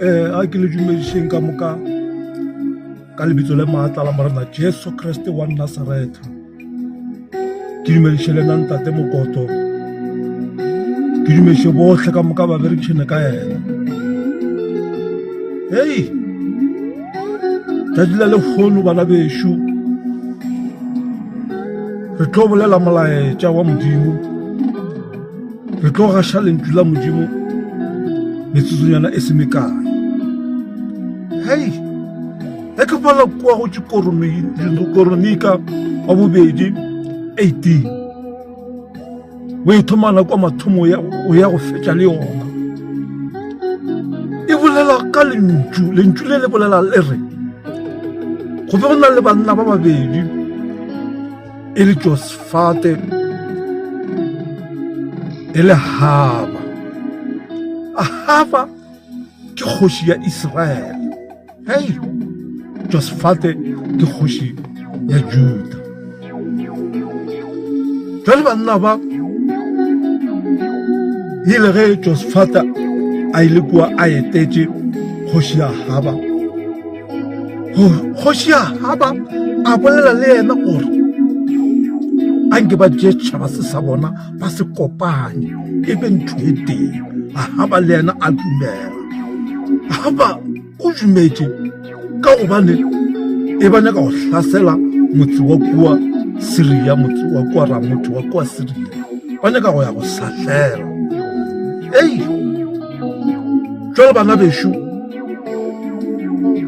Eh, a ke le dumedišeng ka moka ka lebitso le maatla la Morena Jesu Kriste wa Nasaretha. Ke dumediše le nna ntate Mokoto. Ke dumediše bohle ka moka ba berekišane ka yena. Hei, tšatši la lehono bana bešo re tlo bolela molaetša wa Modimo. Re tlo gaša lentšu la Modimo metsotsonyana e se mekae. Hei, ge ke bala kua go Dikoronika wa bobedi 18 o e thomana kwa mathomo o ya go fetša le yona e bolela ka lentšu lentšu le le bolela le re go be go na le banna ba babedi e le Josafate e le Ahaba. Ahaba ke kgoši ya Israele. Hei, Josafate ke kgoši ya Juda. Jwale banna ba ile ge Josafate a ile kua a etetše kgoši ya Ahaba Kgoši Ahaba a bolela le yena gore a nke ba tšee tšhaba se sa bona ba se kopanye e be ntho e tee. Ahaba le yena a dumela. Ahaba o dumetše ka gobane e ba nyaka go hlasela motse wa kua Siria, motse wa kua Ramotho wa kua Siria, ba nyaka go ya go sahlela. Ei, jwale bana bešo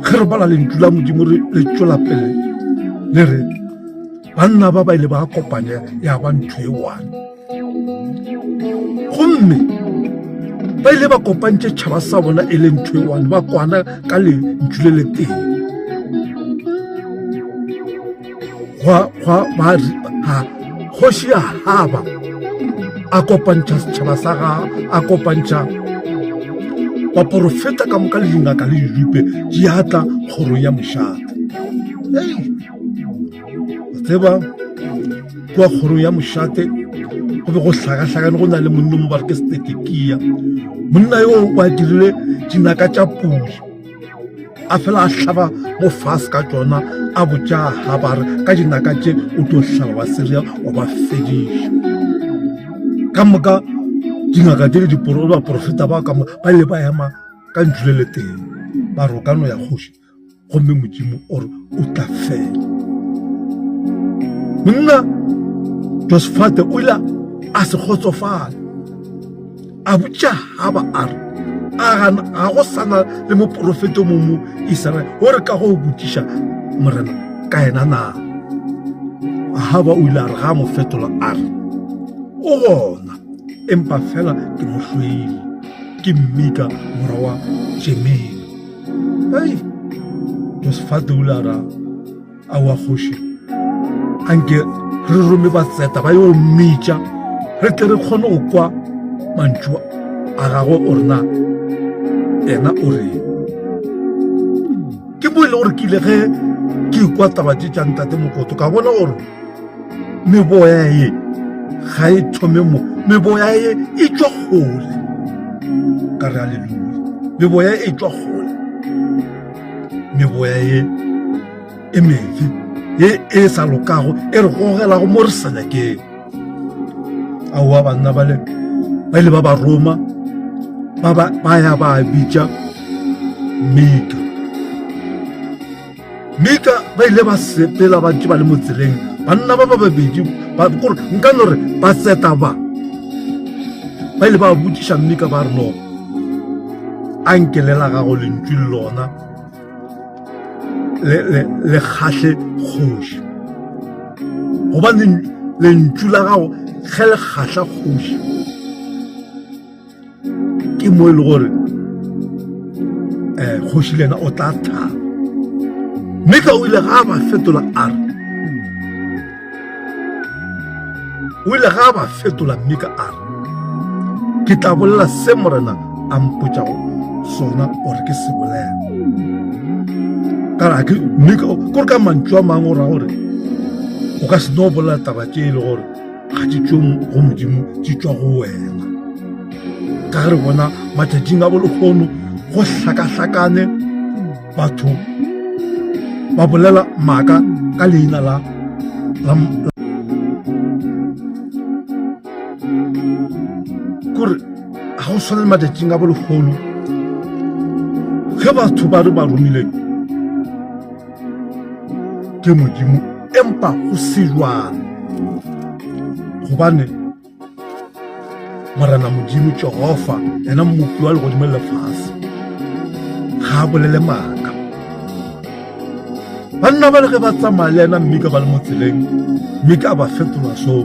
Ge re bala lentšu la Modimo re le tšwela pele le re banna ba ba ile ba kopanya ya ba ntho e one gomme ba ile ba kopantše tšhaba sa bona e le ntho e one ba kwana ka lentšu le le tee gwa gwa ba ha kgoši Ahaba a kopantšha setšhaba sa ga a kopantšha baporofeta ka moka le dingaka le didupe di atla kgorong ya mošate ei tseba kua kgorong ya mošate go be go hlakahlakane go na le monna mo ba re ke setetekia monna yo ba dirile dinaka tša pudi a fela a hlaba mo fase ka tšona a botša Ahaba re ka dinaka tše o tlo hlaba ba Siria wa ba fediša ka moka dingaka tše le baporofeta ba ka moka ba ile ba ema ka ntšu le le tee ba re o ka no ya kgoši gomme Modimo o re o tla fela monna Josefate o ile a se kgotsofale A botša Ahaba a re, A gana ga go sa na le moporofeta mo mo Iseraele o re ka go botšiša Morena ka yena na? Ahaba o ile a re ga a mo fetola a re, O gona, empa fela ke mo hloile, ke Mmika morwa wa Jemina. Hei, Josafate o ile a ra Aowa kgoši, anke re rome batseta ba yo mmitša re tle re kgone go kwa mantšu a gagwe o rena yena o reng. Ke mo e le gore ke ile ge ke ikwa taba tše tša ntate Mokoto ka bona gore meboya ye ga e thome mo, meboya ye e tšwa kgole. Ka re aleluya, meboya e tšwa kgole. Meboya ye e mebe ye e sa lokago e re gogelago mo re sa nyakeng. Aowa banna bale ba ile ba ba roma ba ba ba ya ba bitša Mika. Mika ba ile ba sepela ba ntše ba le mo tseleng banna ba ba babedi ba gore nka no re ba tseta ba ba ile ba botšiša Mika ba re no a nke le la gago lentšu le lona le, le, le kgahle kgoši gobane lentšu la gago ge le kgahla kgoši ke mo e le gore um kgoši le yena o tla thaba mme ka o ile ga a ba fetola a re O ile ga a ba fetola Mika a re, Ke tla bolela se Morena a mpotšago sona gore ke se bolele. Ka re ke Mika kore ka mantšu a mangwe o ra gore o ka se no bolela taba tše e le gore ga di tšwe go Modimo di tšwa go wena. Ka ge re bona matšatšing a bolehono Go hlakahlakane batho ba bolela maaka ka leina la la kore ga go swane le matšatšing a bolekgolo ge batho ba re ba romile ke modimo empa go se jwalo gobane Morena Modimo Jehofa, yena mmopi wa legodimo le lefase, ga a bolele maaka. Banna ba le ge ba tsamaya le yena Mmika ba le mo tseleng, Mmika a ba fetola so.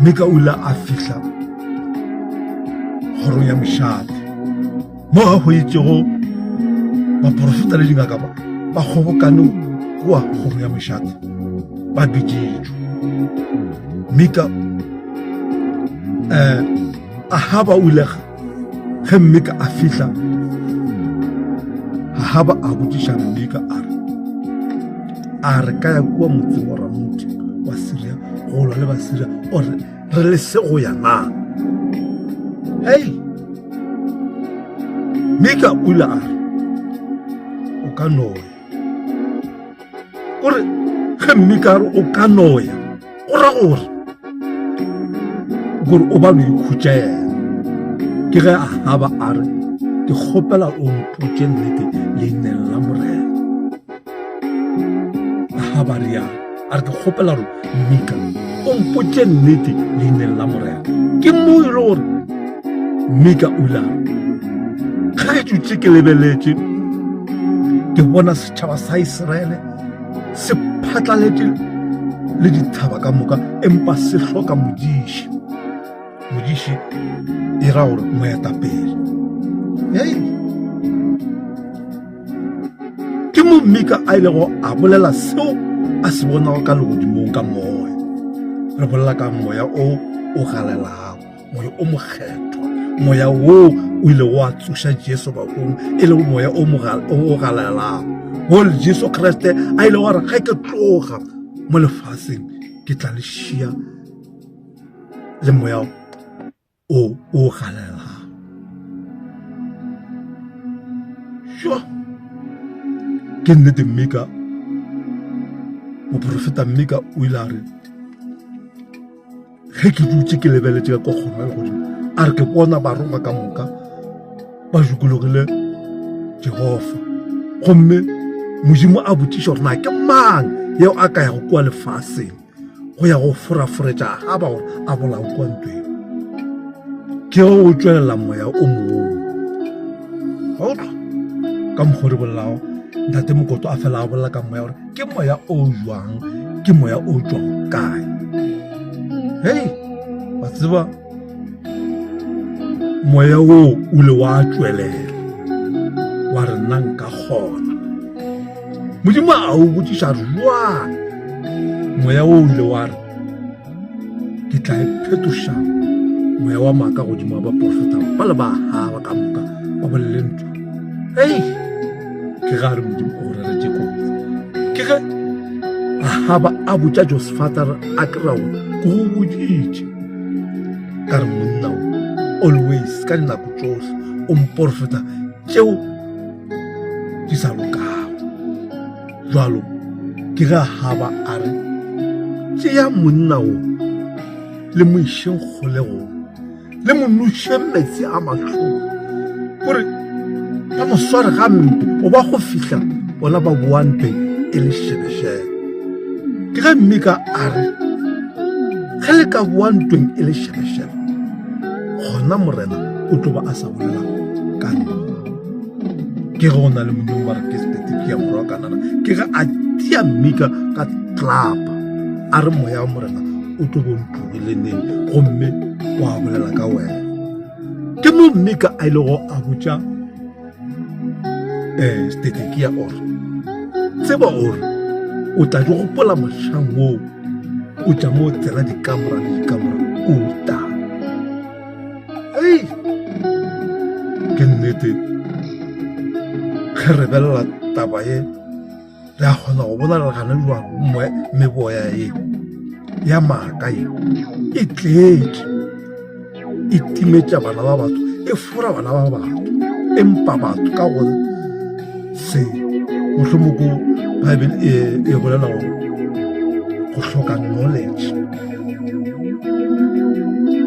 Mmika o ile a fihla kgorong ya mošate mo a hweditšego baporofeta le dingaka ba ba kgobokane kua kgorong ya mošate ba biditšwe. Mika eh Ahaba o ile ge Mika a fihla Ahaba a botšiša Mika a re a re ka ya kua motseng wa Ramothe wa Siria go lwa le Basiria o re re le se go ya na hei Mika o ile a re o ka noya o re ge mmika re o ka noya o ra gore gore o ba no ikhutša yena ke ge ahaba a re ke kgopela o mpotše nnete leineng la morena ahaba rialo a re ke kgopela gore mmika o mpotše nnete leineng la morena ke mo e le gore mmika o ile a re ge ke dutše ke lebeletše ke bona setšhaba sa Israele se phatlaletše le dithaba ka moka empa se hloka modiši modiši e ra gore moetapele hei Ke mo Mika a ilego a bolela seo a se bonago ka legodimong ka moya. Re bolela ka moya o o galelago, moya o mokgethwa, moya woo o ilego wa tsoša Jesu bakong, e lego moya o o galelago, wo le Jesu Kriste a ilego a re ge ke tloga mo lefaseng ke tla le šia le moya o o galelago. Sho! Ke nnete Mmika, moprofeta Mmika o ile a re ge ke dutše ke lebeletše ka kwa kgoro ya legodimo a re ke bona barongwa ka moka ba dukologile Jehofa gomme Modimo a botšiša gore na ke mang yeo a ka yago kua lefaseng go ya go foraforetša Ahaba gore a bolawe kua ntweng. Ke ge o tšwelela moya o mongwe. Wa utlwa ka mokgwa re bolelago ntate Mokoto a fela a bolela ka moya gore ke moya o jwang, ke moya o tšwago kae. Hei, wa tseba moya wo o ile wa tšwelela wa re nna nka kgona. Modimo a o botšiša re jwang? Moya wo o ile wa re, ke tla e phetoša moya wa maaka godimo wa baprofeta ba le ba Ahaba ka moka ba bolele ntwa. Hei, ke ge a re Modimo o go reretše kotsi. Ke ge Ahaba a botša Josafata re a kry-a gore ke go boditše ka re monna o always ka dinako tšohle o mporofeta tšeo di sa lokago. Jwalo ke ge Ahaba a re, Tšea monna wo le mo išeng kgolegong, le mo nošeng metsi a mahloko, gore ba mo sware gampe go ba go fihla bona ba boa ntweng e le šebešebe. Ke ge Mika a re, Ge le ka boa ntweng e le šebešebe, gona Morena o tlo ba a sa bolela ka nna. Ke ge go na le modimo ba re ke Setetekia morwa wa Kanana, ke ge a tia Mika ka tlapa, a re moya wa Morena o tlo bo ntlogile neng gomme wa bolela ka wena. Ke mo Mika a ilego a botša um Setetekia ore tseba gore o tla di gopola mohlang woo o tša mo tsena dikamora le dikamora o ta. Ei, ke nnete ge re belela taba ye re a kgona go bona re gane jwang meboya ye ya maaka ye e tletše e timetša bana ba batho e fora bana ba batho. Empa batho ka go se mohlomong ko Bible e, e bolela gore go hloka knowledge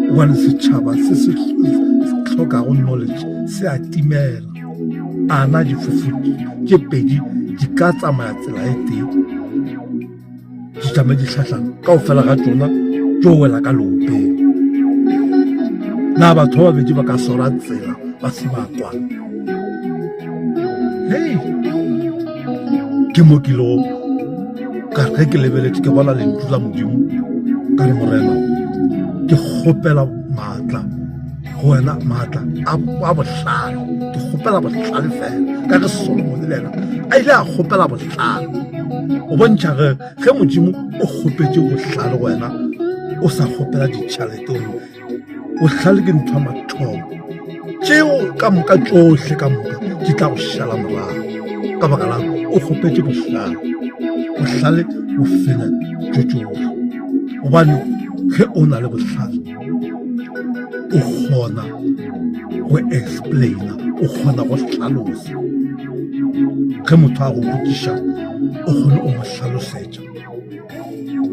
gobane setšhaba se se hlokago knowledge se a timela. A na difofu tše pedi di ka tsamaya tsela e tee? Di tšame di hlahlana kaofela ga tšona tšo wela ka leopeng. Na batho ba babedi ba ka swara tsela ba se ba kwana? Hei, ke mo ke ilego ka re ge ke lebeletše ke bona lentšu la Modimo ka re Morena ke kgopela maatla go wena maatla a bohlale ke kgopela bohlale fela ka ge Solomone le yena a ile a kgopela bohlale o bontšha ge ge Modimo o kgopetše bohlale go wena o sa kgopela ditšhelete bohlale ke ntho ya mathomo tšeo ka moka tšohle ka moka di tla go šala morago ka baka la o kgopetše bohlale bohlale bo fenya tšo tšohle gobane ge o na le bohlale o kgona go explaina o kgona go hlalosa ge motho a go botšiša o kgone o mo hlalosetša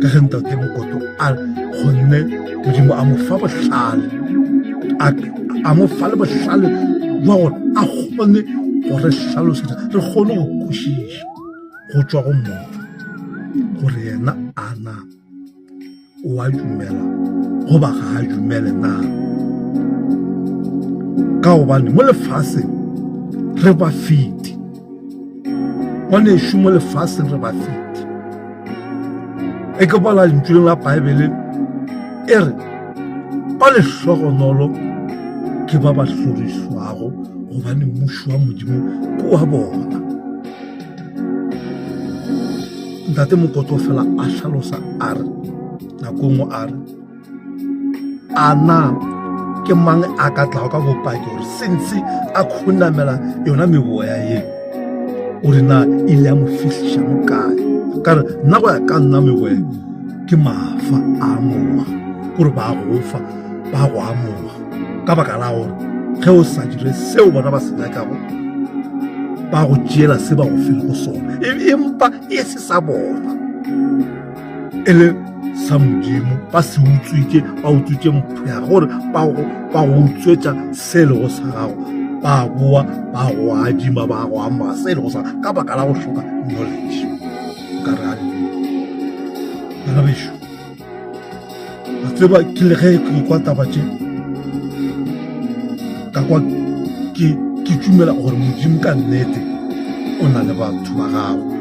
ka ge ntate Mokoto a kgonne Modimo a mo fa bohlale a mo fa le bohlale jwa gore a kgone go re hlalosetša re kgone go kwešiša go tšwa go motho gore yena a na o a dumela goba ga a dumele na ka gobane mo lefaseng re bafeti ngwanešu mo lefaseng re bafeti e ke bala lentšuleng la Baebele e re ba lehlogonolo ke ba ba hlorišwago gobane mmušo wa Modimo ke wa bona. Ntate Mokoto fela a hlalosa a re nako nngwe a re a na ke mang a ka tlago ka bopaki gore sentse a khunamela yona meboya ye o re na e ile ya mo fihliša mo kae ka re nna go ya ka nna meboya ke mafa a amoga kore ba go fa ba go amoga ka baka la gore ge o sa dire seo bona ba se nyakago ba go tšeela se ba go filego sona e, empa e se sa bona e le sa Modimo ba se utswitše ba utswitše mpho ya gore ba go ba go utswetša se e lego sa gago ba boa ba go adima ba go amoga se e lego sa ka baka la go hloka knowledge ka re aleluya bana bešo a tseba ke le ge ke kwa taba tše ka kwa ke ke dumela gore Modimo ka nnete o na le batho ba gagwe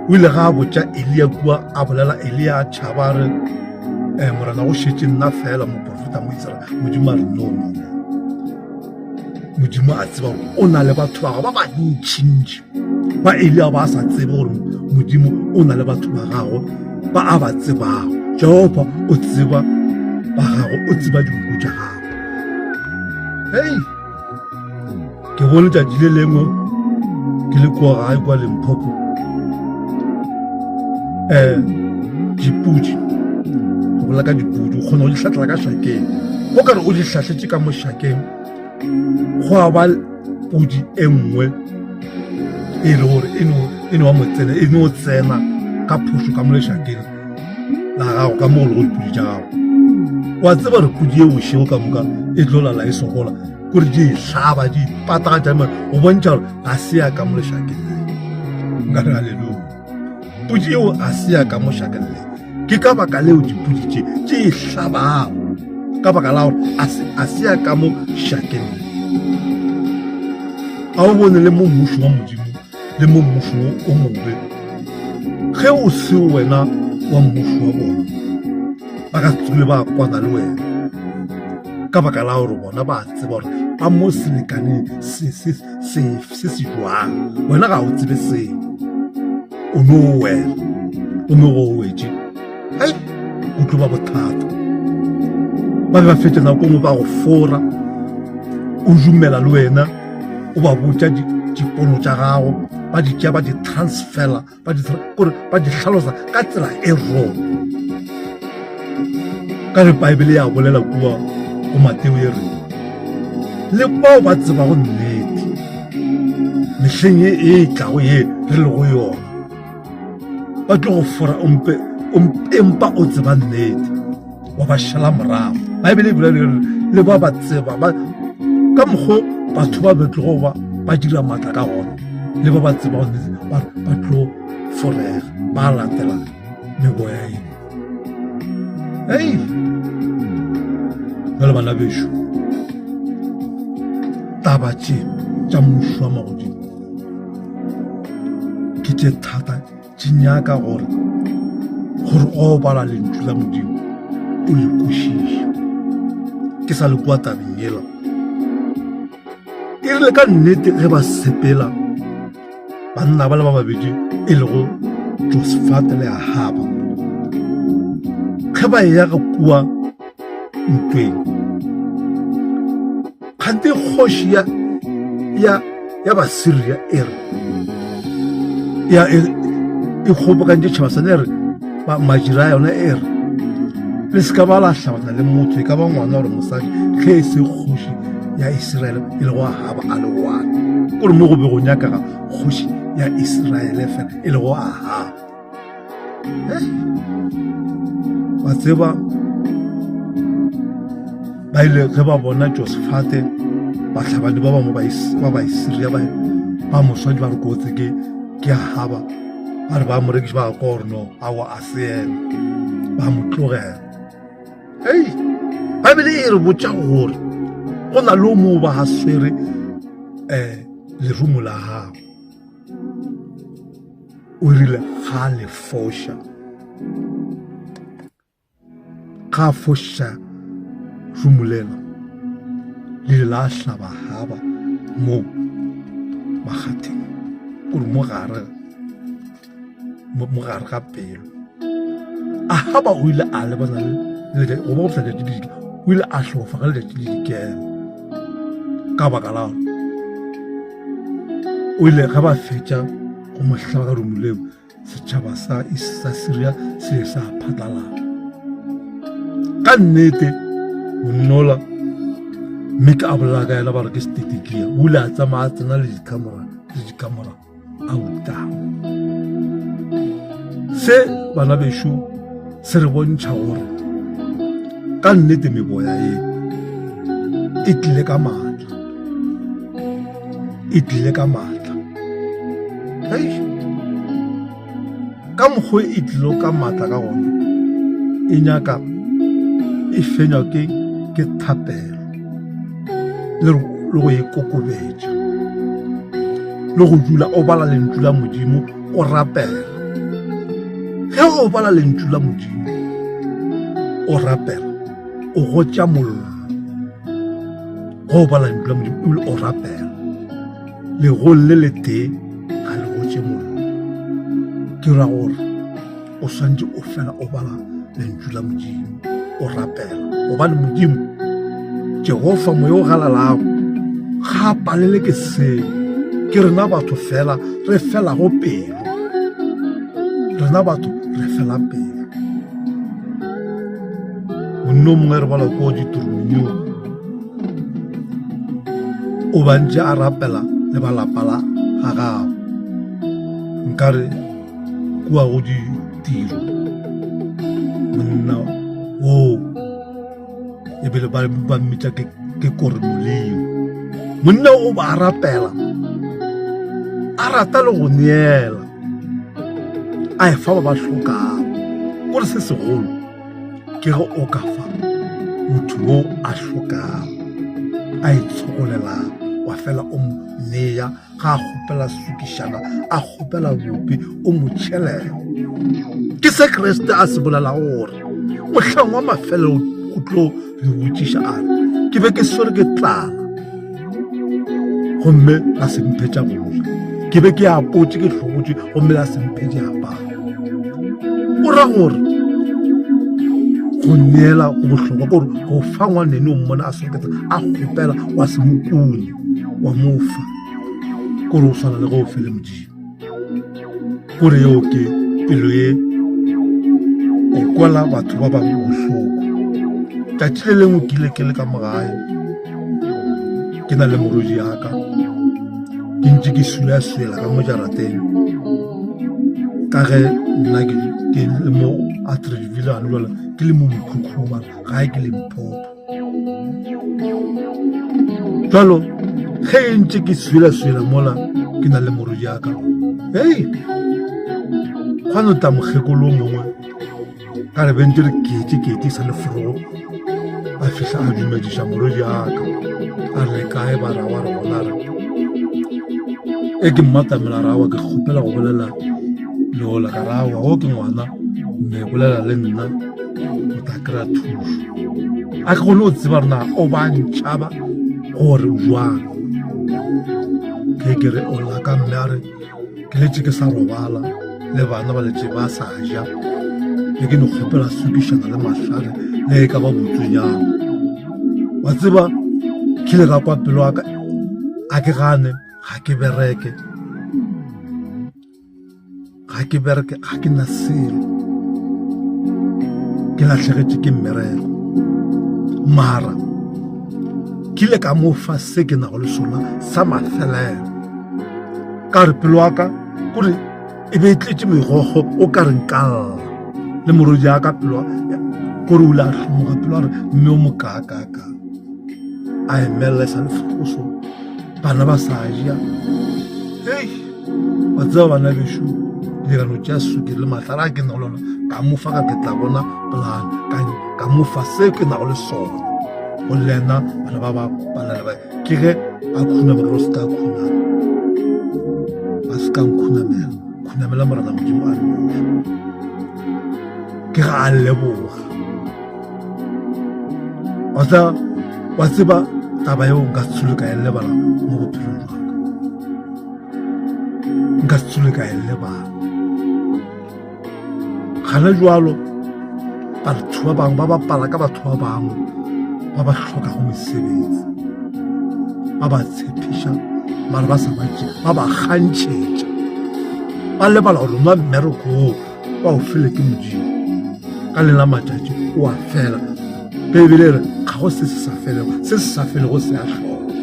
o ile ga a botša Eliya kua a bolela Eliya a tšhaba a re um morena go šetše nna fela moprofeta mo Israele Modimo a re no no no Modimo a tseba gore o na le batho ba gagwe ba bantšintši ba Eliya ba sa tsebe gore Modimo o na le batho ba gagwe ba a ba tsebago Jehofa o tseba ba gagwe o tseba dinku tša gagwe hei ke bone tšatši le lengwe ke le kua gae kwa Limpopo um dipudi go bolela ka dipudi o kgona go di hlahlela ka šakeng go kare o di hlahletše ka mo šakeng go a ba pudi e nngwe e le gore e no e no wa mo tsena e no tsena ka phošo ka mo lešakeng la gago ka mo go lego dipudi tša gago wa tseba gore pudi e bošego ka moka e tlo lala e sokola kore di e hlaba di patagatša go bontšha gore ga se ya ka mo lešakeng le nka re aleluya pudi eo ga se ya ka mo šakeng le ke ka baka leo dipudi tše tše e hlabago ka baka la gore a se ya ka mo šakeng le a o bone le mo mmušo wa modimo le mo mmušo o mobe ge o se wena wa mmušo wa bona ba ka se tsogile ba kwana le wena ka baka la gore bona ba tseba gore ba mo selekaneng se se se se se jwang wena ga o tsebe seo o no wela o mo go wetše hei o tlo ba bothata ba be ba fetša nako nngwe ba go fora o dumela le wena o ba botša dipono tša gago ba di tšea ba di transfera ba di kore ba di hlalosa ka tsela e wrong ka re Bible ya bolela kua go Mateo e re le bao ba tsebago nnete. Mehleng ye e tlago ye re lego yona, ba tlo go fora ompe empa o tseba nnete wa ba šala morago. Baebele e bolela le ba ba tseba ba ka mokgo batho ba ba tlogo ba ba dira maatla ka gona le ba ba tseba nnete ba ba tlo forega ba latela meboya ye. Hei, jale bana bešo taba tše tša mmušo wa magodimo ke tše thata di nyaka gore gore o bala lentšu la modimo o le kwešiše ke sa le kua tabeng yela e rile ka nnete ge ba sepela banna ba le ba babedi e lego Josafate le Ahaba ge ba eya ga kua ntweng kgante kgoši ya ya ya Basiria e re ya e e kgobokantše tšhaba sone e re madira a yona e re le se ka ba la hlabana le motho e ka ba ngwana gore mosadi ge e se kgoši ya Isiraele e lego Ahaba a le one kore mo go be go nyakega kgoši ya Isiraele fela e lego Ahaba ba tseba ba ile ge ba bona Josafate bahlabani ba bangwe ba Baisiria ba moswadi ba re kotse ke ke Ahaba ba re ba mo rekiša ba kwa gore no awa a se yena ba mo tlogela hei Baebele e re botša gore go na le o mongwe ba swere um lerumo la gago o rile ga le foša Ga a foša rumolela le ile la hlaba haba mo makgatheng kore mo gare mo gare ga pelo. Ahaba o ile a lebana le go ba go fihla letšatši le o ile a hlofa ka letšatši le dikela ka baka la gore o ile ge ba fetša go mo hlaba ka rumo leo Setšhaba sa sa Siria se ile sa phatlalala. Ka nnete monnola mme ka a bolela ka yena ba re ke setetekia o ile a tsamaya a tsena le dikamora le dikamora a utama. Se bana bešo se re bontšha gore ka nnete meboya e e tlile ka maatla e tlile ka maatla ka mokgwa e tlilo ka maatla ka gona e nyaka e fenywa ke ke thapelo le go ikokobetša le go dula o bala lentšu la modimo o rapela ge o bala lentšu la modimo o rapela o gotša mollo ge o bala lentšu la modimo ebile o rapela legong le letee ga le gotše mollo ke ra gore o swantše o fela o bala lentšu la modimo o rapela gobane modimo jehofa moya o galalago ga a palele ke seo ke rena batho fela re felago pelo rena batho re fela pelo monno mongwe re bala ko ditoromio o bantše a rapela le ba lapa la ga gagwe nkare kua go ditiro monna woo ebile ba ba mmitša ke ke Koronelio monna o ba rapela a rata le go neela a e fa ba ba hlokago kore se segolo ke ge o ka fa motho yo a hlokago a itshokolelang wa fela o mo nea ga a kgopela sukišana a kgopela bopi o mo tšhelela ke se kriste a se bolelago gore mohlang wa mafelelo o tlo re botšiša a re ke be ke swere ke tlala gomme la se mphe tša go ja ke be ke apotše ke hlobotše gomme la se mphe diaparo o ra gore go neela go bohlokwa kore go fa ngwanene o mmona a soketsa a kgopela wa se mo kune wa mo fa kore o swana le ge o fele modimo kore yeo ke pelo ye o kwela batho ba bangwe bohloko tšatši le lengwe ke ile ke le ka mo gae ke na le morwedi yaka ke. Ke ntše ke sula-sula ka mo jarateng ka ge nna ke le mo Atteridgeville gane jwale ke le mo mokhukhung mara gae ke Limpopo. Jwalo ge e ntše ke sula-sula mola ke na le morwedi wa ka, hei gwa no tla mokgekolo o mongwe. Ka re bentše re kete kete sa leforogo a fihla a dumediša morwedi aka a re kae ba rawa re gona re e ke mmatamela rawa ke kgopela go bolela leola ka rawa o ke ngwana mme bolela le nna o tla kry-a thušo a ke kgone go tseba rena o ba ntšhaba gore jwang ke ke re o la ka mme a re Ke letše ke sa robala le bana ba letše ba sa ja. Be ke no kgopela sukišana le mahlare le e ka ba botsunyana. Wa tseba ke ile ka kwa pelo ya ka a ke gane ga ke bereke ga ke bereke ga ke na selo ke lahlegetše ke mmereko mara ke ile ka mo fa se ke nago le sona sa mafelelo Ka re pelo wa ka kore e be e tletše megokgo o ka re nka lla le morodi ya ka pelo kore o ile a hlomoga pelo a re mme o mokaakaka a emelela e sa le fokoso bana ba sa ja hei wa tseba bana bešo lekano tša sukiri le mahlare a ke nago le ona ka mo fa ka ke tla bona plan ka mo fa se ke nago le sona go lena bana ba ba palele ba Ke ge a khunama ke re o se ka khunama, a se ka nkhunamela, khunamela Morena Modimo a nnoši. Ke ge a leboga. Wa tseba, wa tseba taba yeo nka se tsole ka e lebala mo bophelong jwa ka. Nka se tsole ka e lebala. Gana jwalo batho ba bangwe ba bapala ka batho ba bangwe ba ba hlokago mesebetsi, ba ba tshepiša mara ba sa ba tšee, ba ba kgantšhetša, ba lebala gore nwa mmereko wo ba o file ke Modimo. Ka le la matšatši o a fela. Beibele e re ga go se se sa felego, se se sa felego se a hloka.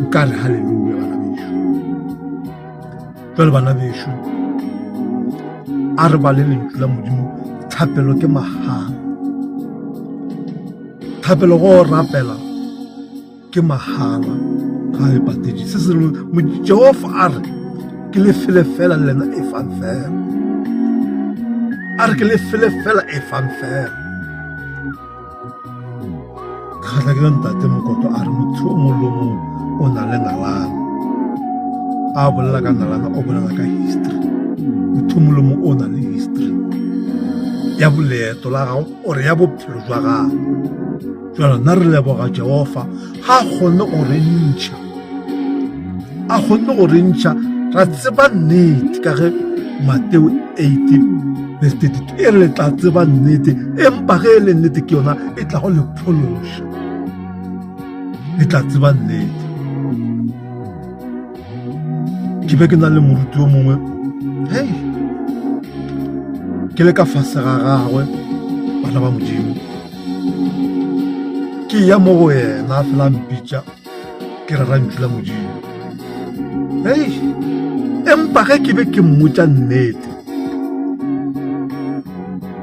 Nka re haleluya bana bešo. Jwale bana bešo, a re bale lentšu la Modimo. Thapelo ke mahala. Thapelo go rapela ke mahala, ga e patetše. Se se Jehofa a re ke lefele fela le lena e fang fela. A re ke lefele fela e fang fela. Kgahla ke ntate Mokoto a re motho o mongwe le o mongwe o na le nalana. A bolela ka nalana o bolela ka history. Motho o mongwe le mongwe o na le history ya boleeto la gago ore ya bophelo jwa gago. Jalo nna re leboga Jehofa ga a kgonne go re ntšha a kgonne go re ntšha ra tseba nnete ka ge Mateo 8 verse 32 e re le tla tseba nnete empa ge e le nnete ke yona e tla go le phološa le tla tseba nnete ke be ke na le moruti yo mongwe hei ke le ka fase ga gagwe bana ba modimo ke ya mo go yena fela mpitša ke rera ntšu la modimo hei empa ge ke be ke mmotša nnete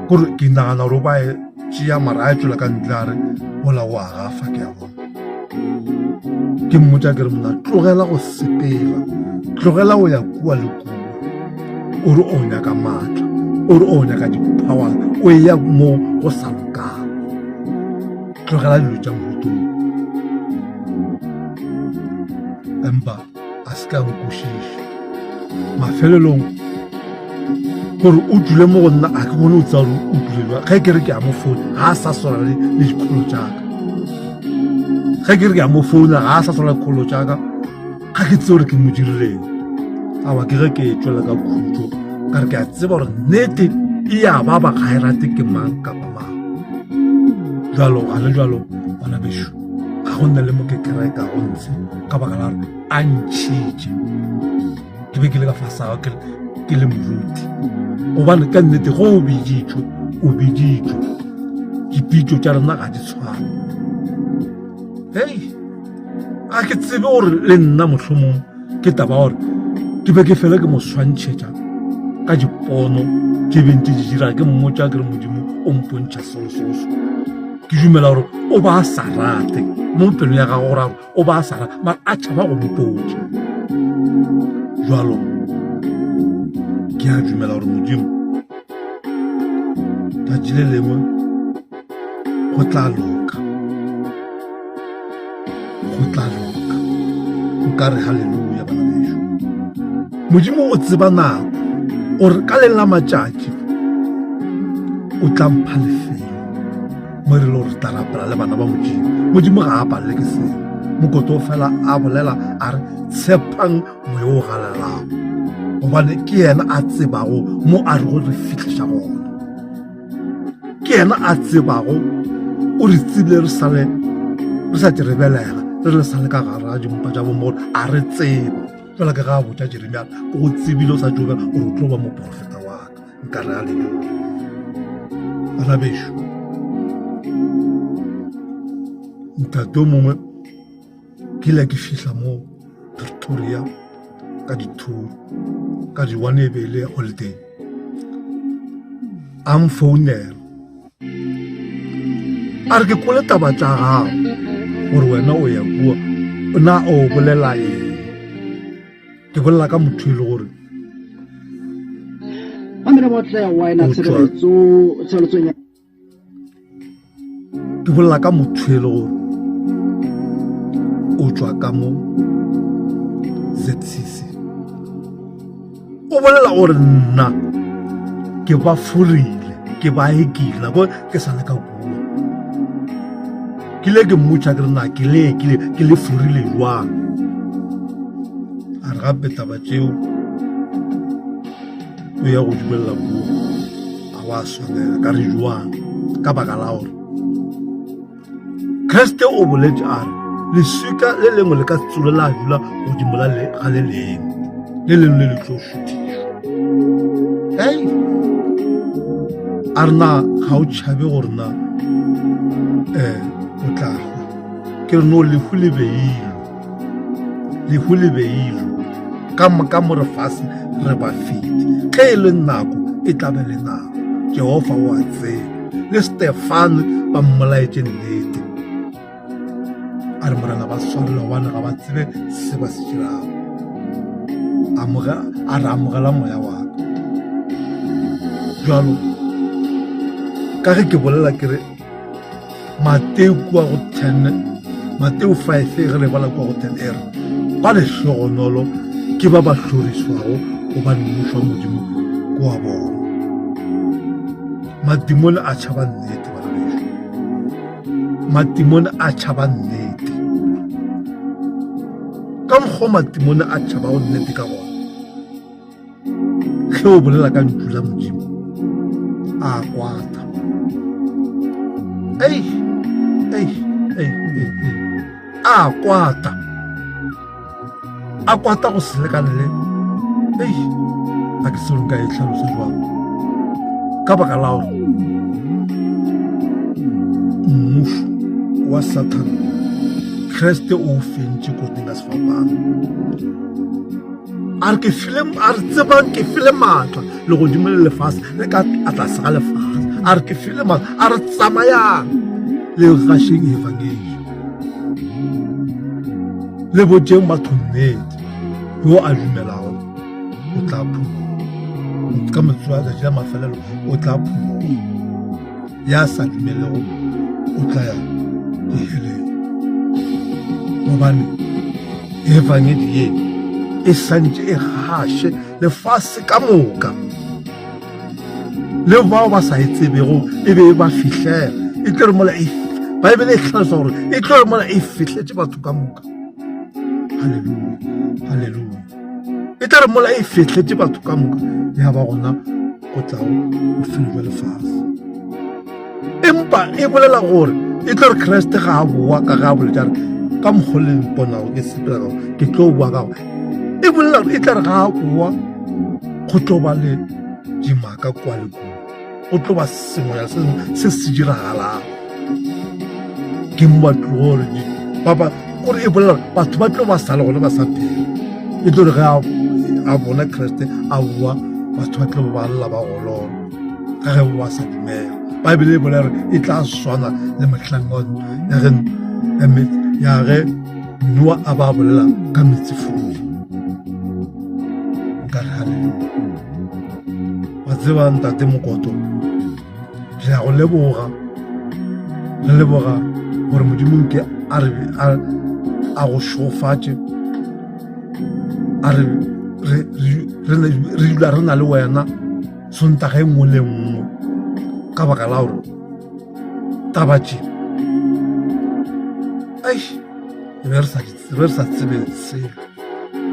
kore ke nagana gore o ba e tšea mara a tšwela ka ntle a re ola o a gafa ke a bona ke mmotša ke re monna tlogela go sepela tlogela go ya kua le kua o re o nyaka maatla o re o nyaka di-power o ya mo go sa lokang tlogela dilo tša mohutong empa a se ka nkwešiša mafelelong gore o dule mo go nna a ke bone o tsaya gore o dule jwa ge ke re ke a mo founa ga a sa swana le dikholo tšaka ge ke re ke a mo founa ga a sa swana le dikholo tšaka ga ke tsebe gore ke mo dirileng awa ke ge ke tswela ka khutso ka re ke a tseba gore nnete e ya ba ba ga e rate ke mang kapa mang jalo ga le jalo bana bešo ga go nna le mo ke kereka go ntshe ka baka la gore a ntšhitše ke be ke le ka fasa ke ke le moruti gobane ka nnete go o biditšwe o biditšwe dipitšo tša rena ga di tshwane hei a ke tsebe gore le nna mohlomong. Ke taba gore ke be ke fela ke mo swantšhetša ka dipono tše beng tše di dira ke mmotša ke re Modimo o mpontšha selo selo so. Ke dumela gore o ba a sa rate mo pelong ya gagwe gore o ba a sa rate mara a tšhaba go mpotša. Jwalo ke a dumela gore Modimo tšatši le lengwe go tla loka. Go tla loka. Nka re haleluya bana bešo. Modimo o tseba nako gore ka leng la matšatši o tla mpha lefelo mo re le gore tla rapela le bana ba Modimo. Modimo ga a palele ke selo. Mokoto o fela a bolela a re tshepang moya o galelago gobane ke yena a tsebago mo a re go re fihliša gona. Ke yena a tsebago o re tsebile re sale re sa re belega re le sale ka gare ga dimpa tša bomogolo a re tseba fela ke ga a botša Jeremia ke go tsebile o sa tšo bela gore o tlo ba moporofeta wa ka nka re aleluya bana bešo ntate o mongwe Ke ile ke fihla mo Pretoria ka di-two ka di-one e be e le holiday. A mfounela a re ke kwele taba tša gago gore wena o ya kua na o bolela eng. Ke bolela ka motho e le gore o tšwa Ke bolela ka motho e le gore o tšwa ka mo ZCC. O bolela gore nna ke ba forile, ke ba ekile nako ke sa le ka kua. Ke ile ke mmotša ke re na ke le ekile, ke le forile jwang. A re gape taba tšeo o ya go dumelela kua. Ga wa swanela ka re jwang ka baka la gore Kriste o boletše a re leswika le lengwe le ka se tsole la dula godimo la le ga le lengwe le lengwe le le tlo šuthišwa. Hei, a re na ga o tšhabe gore na um o tla hwa? Ke re no lehu le beilwe. Lehu le beilwe ka moka mo re fase re ba fete. Ge e le nako e tla be le nako. Jehofa o a tseba. Le Stefane ba mmolaetše nnete. A re Morena ba swarele gobane ga ba tsebe se ba se dirago. A re amogela moya wa ka. Jalo ka ge ke bolela ke re Mateo kua go 10 Mateo 5 ge re bala kua go 10 e re ba lehlogonolo ke ba ba hloriswago gobane mmušo wa Modimo ke wa bona. Madimone a tšhaba nnete bana bešo. Matimone a tšhaba nnete. Ka mokgwa matimone a tšhabago nnete ka gona. Ge o bolela ka ntšu la Modimo, a kwata. Ei, ei, ei, ei, ei. A kwata. A kwata go se lekane le. Ei, a ke selo nka e hlalosa jwang. Ka baka la gore mmušo wa Sathane Kriste o fentše koteng ya sefapano. A re ke file, a re tsebang ke file maatla legodimo le lefase le ka tlase ga lefase. A re ke file maatla, a re tsamayang le gašeng evangedi. Le botšeng batho nnete, yo a dumelago o tla phologa. Ka motsotsong wa letšatši la mafelelo o tla phologa. Ya sa dumelego o tla ya diheleng. Gobane Ebangedi ye e santše e gaše lefase ka moka, le bao ba sa e tsebego e be e ba fihlela. E tlo re mola e, Baebele e hlalosa gore e tlo re mola e fihletše batho ka moka. Haleluya, haleluya. E tla re mola e fihletše batho ka moka, ya ba gona go tlago bofelo bja lefase. Empa e bolela gore e tlo re Kriste ga a boa ka ge a boletše a re ka mokgwa le mponago ke sepela ka ke tlo boa ka gore e bolela gore e tla re ga a boa go tlo ba le dimaka kwa le kua go tlo ba sengwe se sengwe se se diragalago ke mo ba tlo gore ba ba gore e bolela gore batho ba tlo ba sa le gona ba sa phela. E tlo re ge a bona Kriste a boa, batho ba tlo ba lla ba golola ka ge ba sa dumela. Baebele e bolela gore e tla swana le mohlang ya ge ya ge Noa a ba bolela ka metsefula. Nka re haleluya. Wa tseba ntate Mokoto, re a go leboga, re leboga gore Modimo nke a re a go šofatše, a re re re dula re na le wena Sontaga e nngwe le nngwe ka baka la gore taba tše ai re be re sa tsebe selo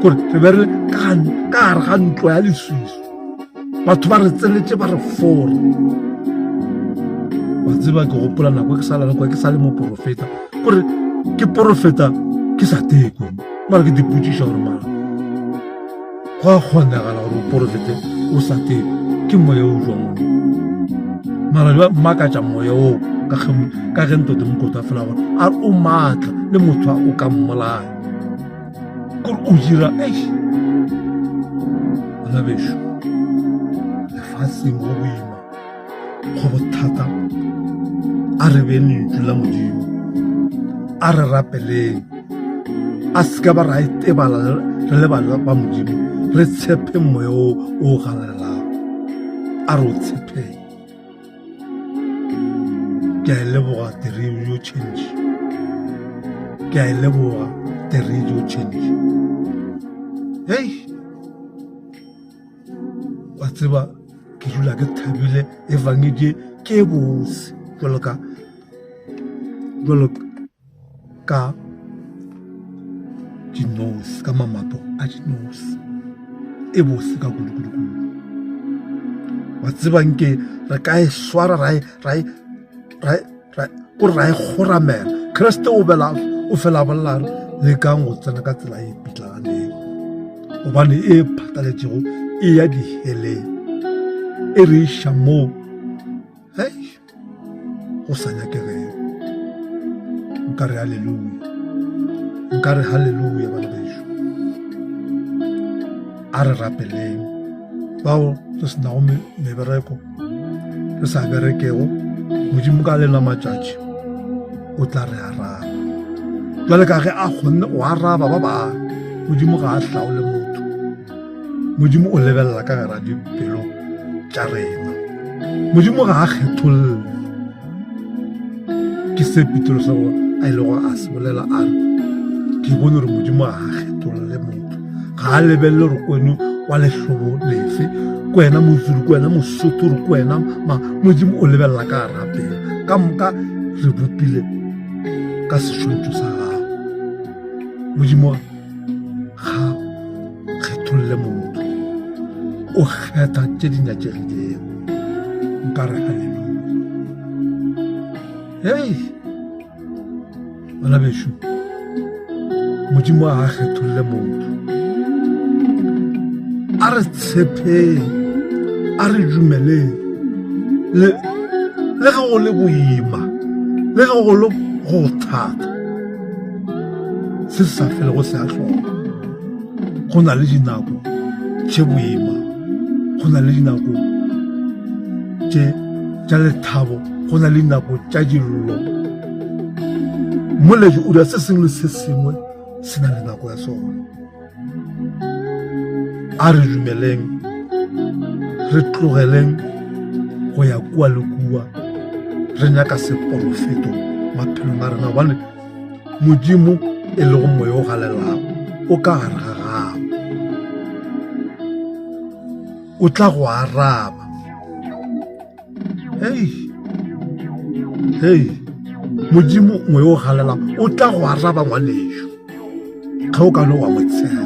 kore re be re ka gare ga ntlo ya leswiswi batho ba re tsenetše ba re fora wa tseba ke gopola nako ke sa lana kwa ke sa le moporofeta kore ke porofeta ke sa tekwe mara ke dipotšiša gore mara Go a kgonagala gore o porofete o sa tsebe ke moya o jwang o. Mara jwa makatša moya o ka ge ka ge ntate Mokoto a fela gore a re o maatla le motho a o ka mmolaya. Kore o dira eish. Bana bešo lefaseng go boima. Go bothata, a re beng lentšu la Modimo, a re rapeleng, a se ka ba ra itebala re le bana ba Modimo, re tshepe moya o o galalelang, a re o tshepeng. Ke a e leboga the radio change, ke a e leboga the radio change. Hei! Wa tseba ke dula ke thabile evangedi ke bose jalo ka jalo ka dinose ka mamapo a dinose e bose ka kudu kudu kudu wa tseba nke re ka e swara ra e ra e ra e kore ra e kgoramela kreste o bela o fela bolela re lekang go tsena ka tsela e pitlaganeng gobane e phatlaletšego e ya diheleng e re iša moo hei go sa nyakegego nka re haleluya nka re haleluya bana bešo a re rapeleng bao re senago mebereko re sa berekego modimo ka lena matšatši o tla re araba jwale ka ge a kgonne go araba ba bangwe modimo ga a hlaole motho modimo o lebelela ka gara dipelo tša rena modimo ga a kgetholle ke se Petro sa go a ilego a se bolela a re ke bone gore modimo ga a kgetholle motho ga a lebelele gore kweno wa lehlobo lefe ko wena mozulu ko wena mosotho gore ko wena ma modimo o lebelela ka rapela ka moka re bopile ka seswantšho sa gago modimo ga kgetholle motho o kgetha tše di nyatšegilego nka re haleluya hei bana bešo modimo a ga kgetholle motho a re tshepeng a re dumeleng le le ge go le boima le ge go le go thata se se sa felego se a hloka go na le dinako tše boima go na le dinako tše tša lethabo go na le dinako tša dillo moledi o dira se sengwe le se sengwe se na le nako ya sona a re dumeleng re tlogeleng go ya kua le kua re nyaka seporofeto maphelong a rena gobane Modimo e lego moya o galelago o ka gare ga gago o tla go araba hei hei modimo moya o galelago o tla go araba ngwanešu ge o ka no wa mo tshepa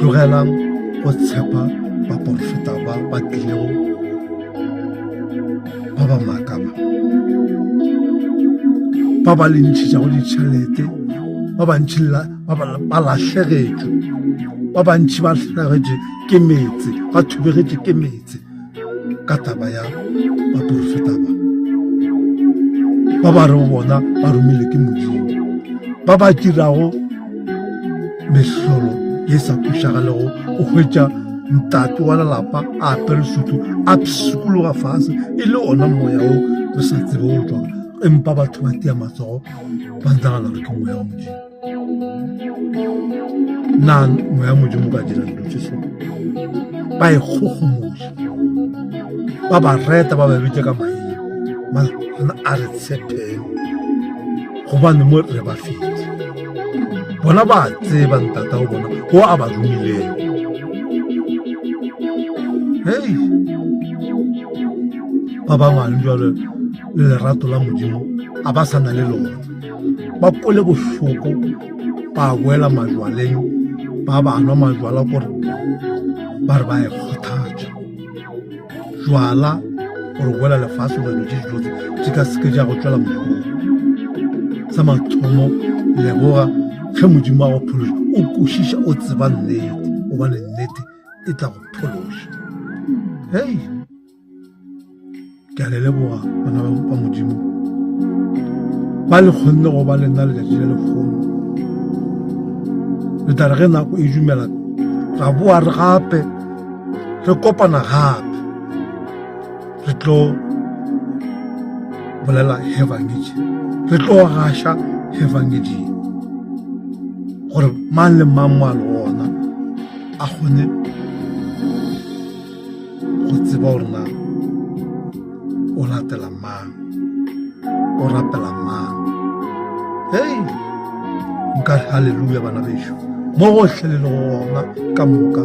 tlogelang go tshepa baporofeta ba ba tlilego ba ba maaka ba ba ba le ntšhitšago ditšhelete ba bantši ba lahlegetšwe ba bantši ba lahlegetšwe ke metse ba thubegetše ke metse ka taba ya baporofeta ba ba ba re bona ba romile ke modimo ba ba dirago. Mehlolo ye sa kwišagalego o hwetša ntate wa lelapa a apere sutu a pshikologa fase e le ona moya o re sa tsebe o tswa empa batho ba tia matsogo ba nagana gore ke moya wa modimo na moya modimo ka dira dilo tše so ba ikgogomoša ba ba reta ba ba bitša ka maina mara a re tshepeng gobane mo re ba fetše bona ba tseba ntata go bona o a ba romilego hei ba bangwe jalo le lerato la modimo a ba sa na le lona ba kole bohloko ba boela majwaleng ba ba nwa majwala kore ba re ba e kgothatša jwala gore boela lefase gore dilo tše dilo tse ka seke ja go tswela mošomo sa mathomo leboga ge modimo wa go phološa o kwešiša o tseba nnete gobane nnete e tla go phološa hei ke a le leboga bana ba modimo ba le kgonne go ba le nna letšatši le lekgono le tla re ge nako e dumela ra boa re gape re kopana gape re tlo bolela evangedi re tlo gaša evangedi gore mang le mang mo a le gona a kgone go tseba gore na o latela mang o rapela mang hei nka re halleluja bana bešo mo gohle le le gona ka moka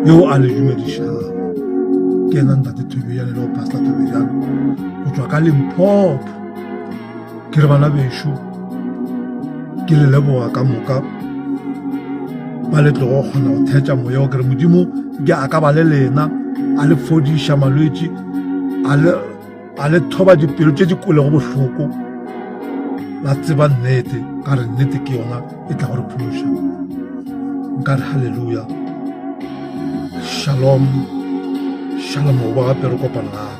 yo a le dumedišago ke ena ntate thobejane le go pastor thobejane go tšwa ka limpopo ke re bana bešo ke le leboga ka moka ba le tlogo kgona go thetša moya o kere modimo ke a ka ba le lena a le fodiša malwetši a le thoba dipelo tše di kolego bohloko la tseba nnete ka re nnete ke yona e tla gore phološa nka re halleluja shalom shalom go ba gape re kopana gape.